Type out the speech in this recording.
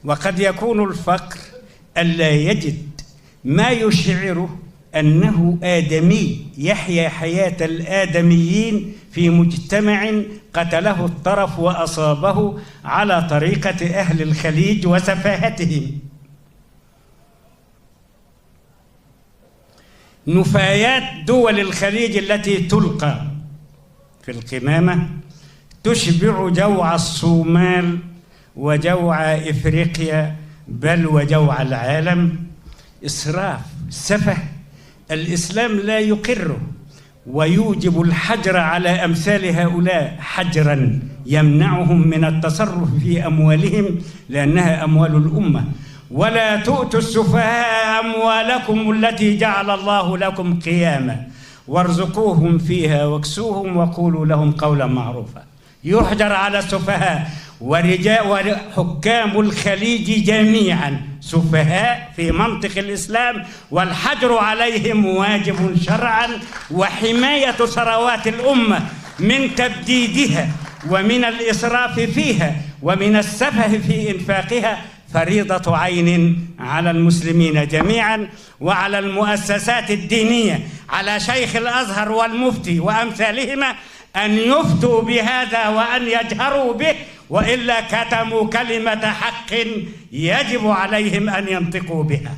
وقد يكون الفقر ألا يجد ما يشعره أنه آدمي يحيا حياة الآدميين في مجتمع قتله الطرف وأصابه على طريقة أهل الخليج وسفاهتهم. نفايات دول الخليج التي تلقى في القمامة تشبع جوع الصومال وجوع إفريقيا بل وجوع العالم. إسراف، سفه، الإسلام لا يقره ويوجب الحجر على أمثال هؤلاء حجرا يمنعهم من التصرف في أموالهم لأنها أموال الأمة. ولا تؤتوا السفهاء أموالكم التي جعل الله لكم قياما وارزقوهم فيها واكسوهم وقولوا لهم قولا معروفا. يحجر على السفهاء، وحكام الخليج جميعا سفهاء في منطق الإسلام، والحجر عليهم واجب شرعا، وحماية ثروات الأمة من تبديدها ومن الإسراف فيها ومن السفه في إنفاقها فريضة عين على المسلمين جميعا وعلى المؤسسات الدينية، على شيخ الأزهر والمفتي وأمثالهما أن يفتوا بهذا وأن يجهروا به، وإلا كتموا كلمة حق يجب عليهم أن ينطقوا بها.